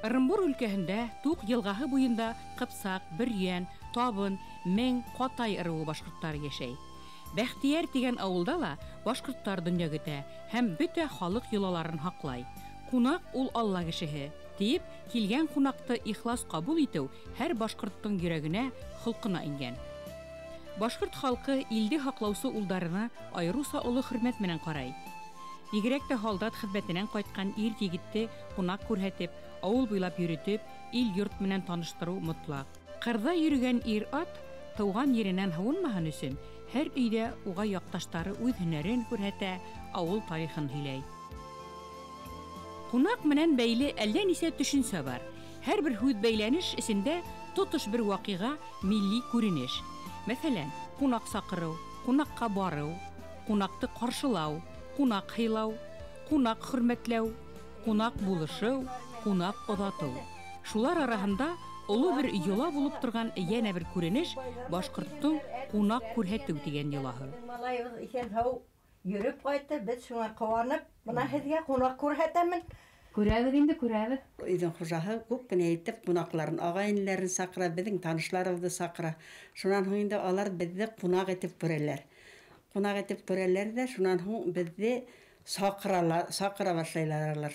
Ырымбур өлкәһендә Туҡ йылғаһы буйында Ҡыпсаҡ, Бөрйән, Табын, Мең, Ҡатай ырыуы башҡорттары йәшәй. Бәхтийәр тигән ауылда ла башҡорттар донъя көтә һәм бөтә халыҡ йолаларын һаҡлай. Ҡунаҡ ул Алла кешеһе, тиеп, килгән ҡунаҡты ихлас ҡабул итеү һәр башҡорттоң йөрәгенә, холҡона ингән. Башҡорт халҡы илде һаҡлаусы улдарына айырыуса оло хөрмәт менән ҡарай. Бигерәк тә һалдат хеҙмәтенән ҡайтҡан ир егетте ҡунаҡ күрһәтеп, ауыл буйлап йөрөтөп, ил-йорт менән таныштырыу мотлаҡ. Ҡырҙа йөрөгән ир-ат тыуған еренән һыуынмаһын өсөн һәр өйҙә уға яҡташтары үҙ һөнәрен күрһәтә, ауыл тарихын һөйләй. Ҡунаҡ менән бәйле әллә нисә төшөнсә бар. Һәр бер һүҙ бәйләнеш эсендә тотош бер ваҡиға, милли күренеш. Мәҫәлән, ҡунаҡ саҡырыу, ҡунаҡҡа барыу, ҡунаҡты ҡаршылау, ҡунаҡ һыйлау, ҡунаҡ хөрмәтләү, ҡунаҡ булышыу, ҡунаҡ оҙатыу. Шулар араһында оло бер йола булып торған йәнә бер күренеш башҡорттоң ҡунаҡ күрһәтеү тигән йолаһы. Малайыбыҙ иҫән-һау йөрөп ҡайтты, беҙ шуңа ҡыуанып, бына һеҙгә ҡунаҡ күрһәтәмен. Күрәбеҙ инде, күрәбеҙ. Өйҙөң хужаһы күп кенә итеп ҡунаҡларын, ағай-энеләрен саҡыра, беҙҙең танышларыбыҙҙы саҡыра. Шунан һуң инде алар беҙҙе ҡунаҡ итеп күрәләр. Ҡунаҡ итеп күрәләр ҙә, шунан һуң беҙҙе саҡыралар, саҡыра башлайлар алар.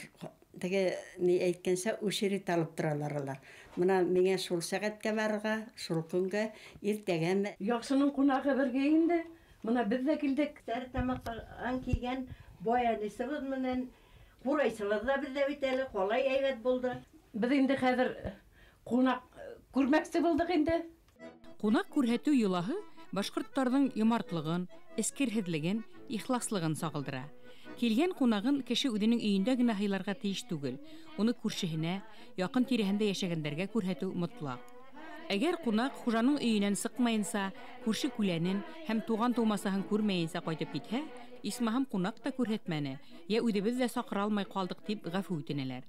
Теге ни әйткәнсә, үшерит алып торалар алар. Бына миңә шул сәғәткә барырға, шул көнгә, иртәгәме. Яҡшының ҡунағы бергә инде. Бына беҙ ҙә килдек. Стәрлетамаҡтан килгән баянисыбыҙ менән ҡурайсыбыҙ ҙа беҙҙә бит әле ҡалай һәйбәт булды. Беҙ инде хәҙер ҡунаҡ күрмәксе булдыҡ инде. Ҡунаҡ күрһәтеү йолаһы башҡорттарҙың йомартлығын, эскерһеҙлеген, ихласлығын сағылдыра. Килгән ҡунағын кеше үҙенең өйөндә генә һыйларға тейеш түгел, уны күршеһенә, яҡын тирәһендә йәшәгәндәргә күрһәтеү мотлаҡ. Әгәр ҡунаҡ хужаның өйөнән сыҡмайынса, күрше күләнен һәм туған тыумасаһын күрмәйенсә ҡайтып китһә, исмаһам ҡунаҡ та күрһәтмәне, йә үҙебеҙ ҙә саҡыра алмай ҡалдыҡ тип ғәфү үтенәләр.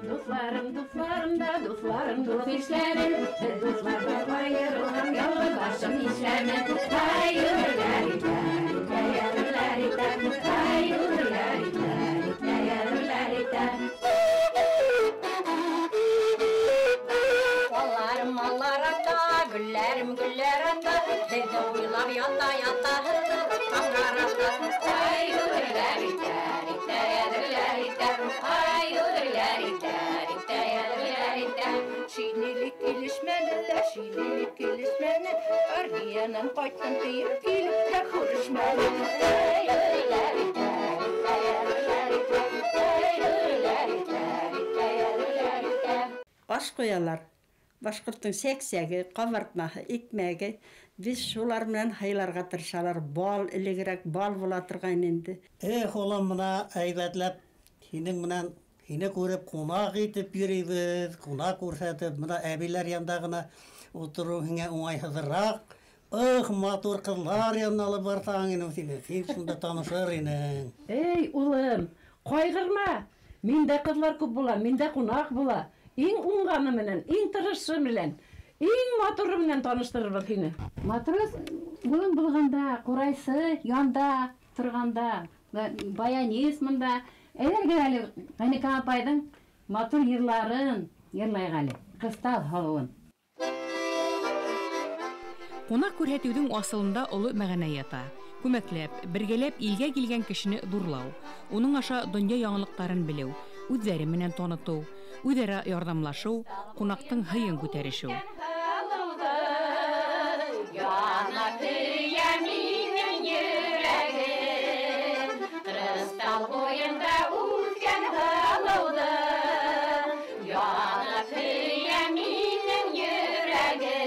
Дуҫларым, дуҫларым да, дуҫларым, дуҫ ишләрем, беҙ дуҫларҙан айырылһам, ялғыҙ башым нишләмен? Балаларым, маллар ата, гөлләрем, гөлләр ата, һеҙҙе уйлап ята-ята, һыҙғырып ата. Шинелек килешмәне лә, шинелек килешмәне, армиянан ҡайттым тиеп килеп тә күрешмәне. Аш ҡуялар. Башҡорттоң сәксәге, ҡабартмаһы, икмәге. Беҙ шулар менән һыйларға тырышалар. Бал, элегерәк бал була торған инде. Эх, улым, бына әйбәтләп һинең менән һине күреп ҡунаҡ итеп йөрөйбөҙ, ҡунаҡ күрһәтеп, бына әбиләр янында ғына ултырыу һиңә уңайһыҙыраҡ. Эх, матур ҡыҙлар янына алып барһаң инең һине, һин шунда танышыр инең. Эй, улым, ҡайғырма. Миндә ҡыҙлар күп була, миндә ҡунаҡ була. Иң уңғаны менән, иң тырышы менән, иң матуры менән таныштырырбыҙ һине. Матур улым булғанда, ҡурайсы янда торғанда, баянист мында. Әйҙәгеҙ әле Ғәйникә апайҙың матур йырларын йырлайыҡ әле, ҡыҫтау һалыуын. Ҡунаҡ күрһәтеүҙең асылында оло мәғәнә ята. Күмәкләп, бергәләп илгә килгән кешене ҙурлау, уның аша донъя яңылыҡтарын белеү, үҙҙәре менән танытыу, үҙара ярҙамлашыу, ҡунаҡтың һыйын күтәрешеү. Яна көйә минең йөрәгем, Ҡырыстал буйында үҫкән һылыуҙы. Яна көйә минең йөрәгем.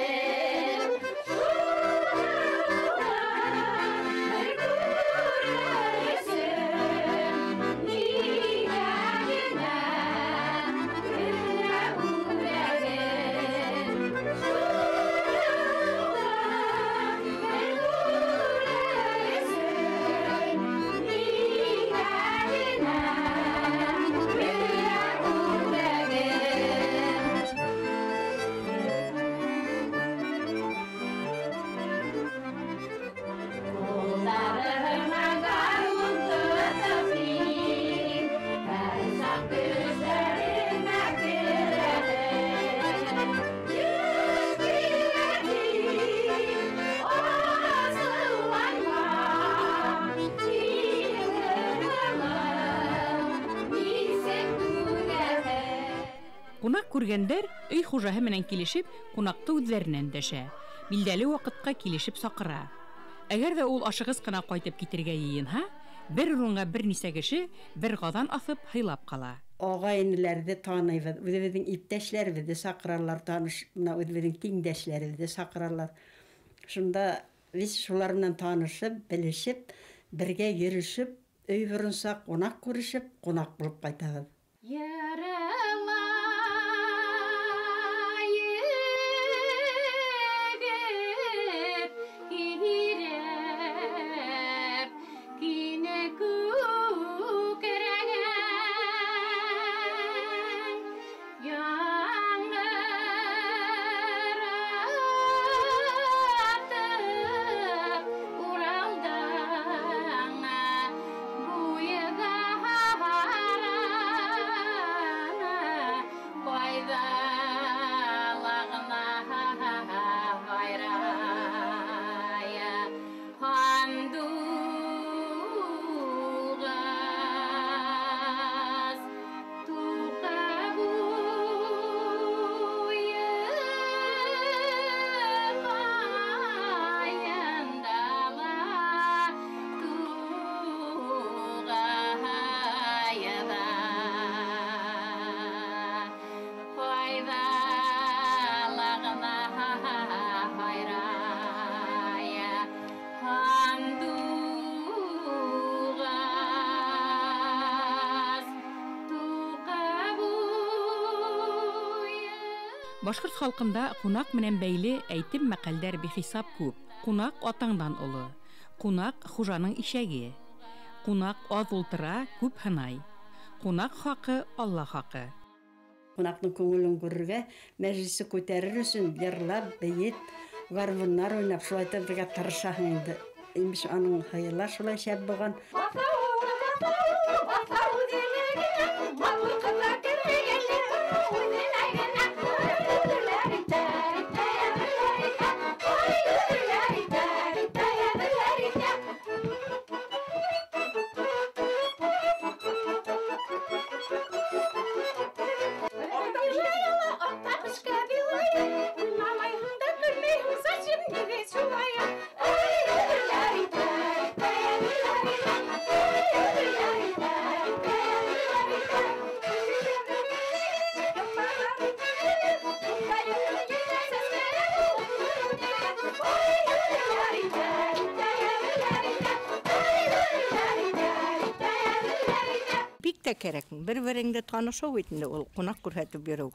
Бер күрер өсөн нигә генә кенә үләгем? Ҡунаҡ күргәндәр өй хужаһы менән килешеп, ҡунаҡты үҙҙәренә өндәшә. Билдәле ваҡытҡа килешеп саҡыра. Әгәр ҙә ул ашығыс ҡына ҡайтып китергә йыйынһа, бер урынға бер нисә кеше бер ҡаҙан аҫып һыйлап ҡала. Ағай-энеләрҙе таныйбыҙ, үҙебеҙҙең иптәшләребеҙҙе саҡыралар, таныш, мына үҙебеҙҙең тиңдәшләребеҙҙе саҡыралар. Шунда беҙ шулар менән танышып, белешеп, бергә йөрөшөп, өй боронса ҡунаҡ күрешеп, ҡунаҡ булып ҡайтабыҙ. Башҡорт халҡында ҡунаҡ менән бәйле әйтем мәҡәлдәр бихисап күп. Ҡунаҡ атаңдан оло, ҡунаҡ хужаның ишәге, ҡунаҡ аҙ ултыра, күп һынай, ҡунаҡ хаҡы Алла хаҡы. Ҡунаҡтың күңелен күрергә, мәжлесе күтәрер өсөн йырлап, бейеп, гармундар уйнап, шулай итеп бергә тырышаһың инде. Имеш, аның һыйылар шулай шәп булған. Кәрәк. Бер-береңде танышыу бит инде ул ҡунаҡ күрһәтеп йөрөү.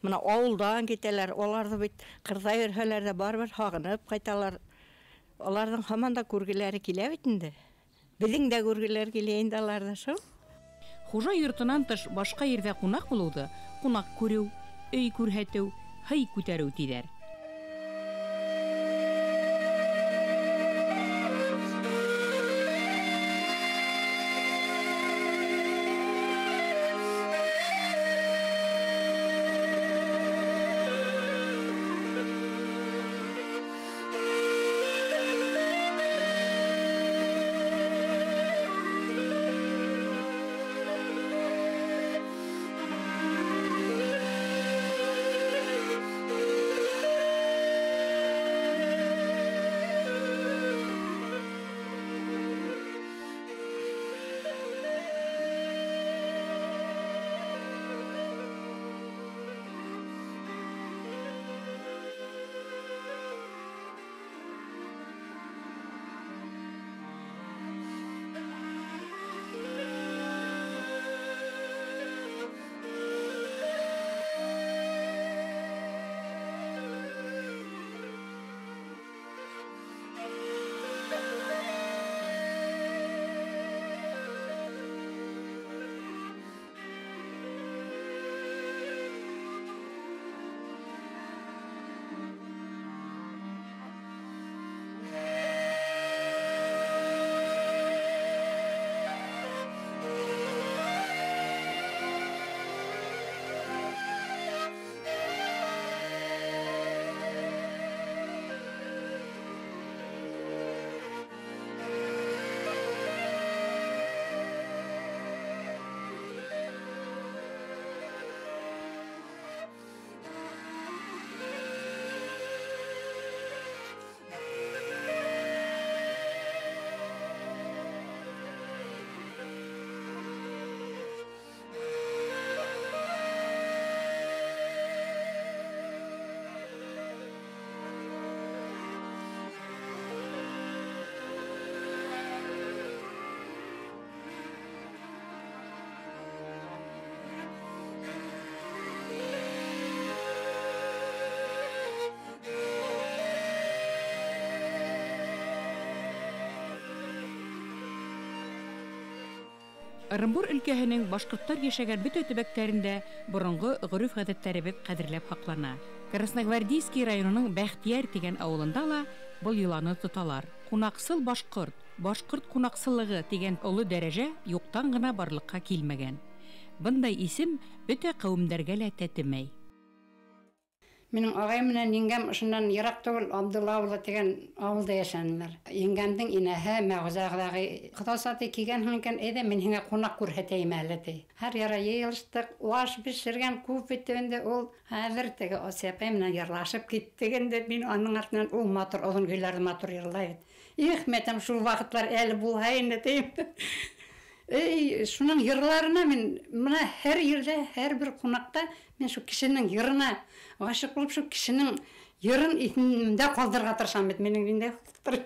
Мына ауылдан китәләр, уларҙы бит ҡырҙа йөрөһәләр ҙә барыбер һағынып ҡайталар. Уларҙың һаман да күргеләре килә бит инде. Беҙҙең дә күргеләр килә инде аларҙа шул. Хужа йортонан тыш башҡа ерҙә ҡунаҡ булыуҙы ҡунаҡ күреү, өй күрһәтеү, һый күтәреү тиҙәр. Ырымбур өлкәһенең башҡорттар йәшәгән бөтә төбәктәрендә боронғо ғөрөф-ғәҙәттәребеҙ ҡәҙерләп һаҡлана. Красногвардейский районының Бәхтиәр тигән ауылында ла был йоланы тоталар. Ҡунаҡсыл башҡорт, башҡорт ҡунаҡсыллығы тигән оло дәрәжә юҡтан ғына барлыҡҡа килмәгән. Бындай исем бөтә ҡәүемдәргә лә тәтемәй. Минең ағайым менән еңгәм ошонан йыраҡ түгел, Абдулла ауылы тигән ауылда йәшәнеләр. Еңгәмдең инәһе Мәғүзә ағай, ҡоҙаса ти, килгәнһең икән, әйҙә мин һиңә ҡунаҡ күрһәтәйем әле ти. Һәр яра йыйылыштыҡ, аш бешергән күп бит инде ул. Хәҙер теге Асия апай менән йырлашып киттек инде. Мин уның артынан ул матур оҙон көйләрҙе матур йырлай бит. Их, мәтәм, шул ваҡытлар әле булһа инде тием. Эй, шуның йырларына мин мына һәр ерҙә, һәр бер ҡунаҡта мин шул кешенең йырына ғашиҡ булып, шул кешенең йырын иҫемдә ҡалдырырға тырышам бит. Минең ниндәй холоҡтар.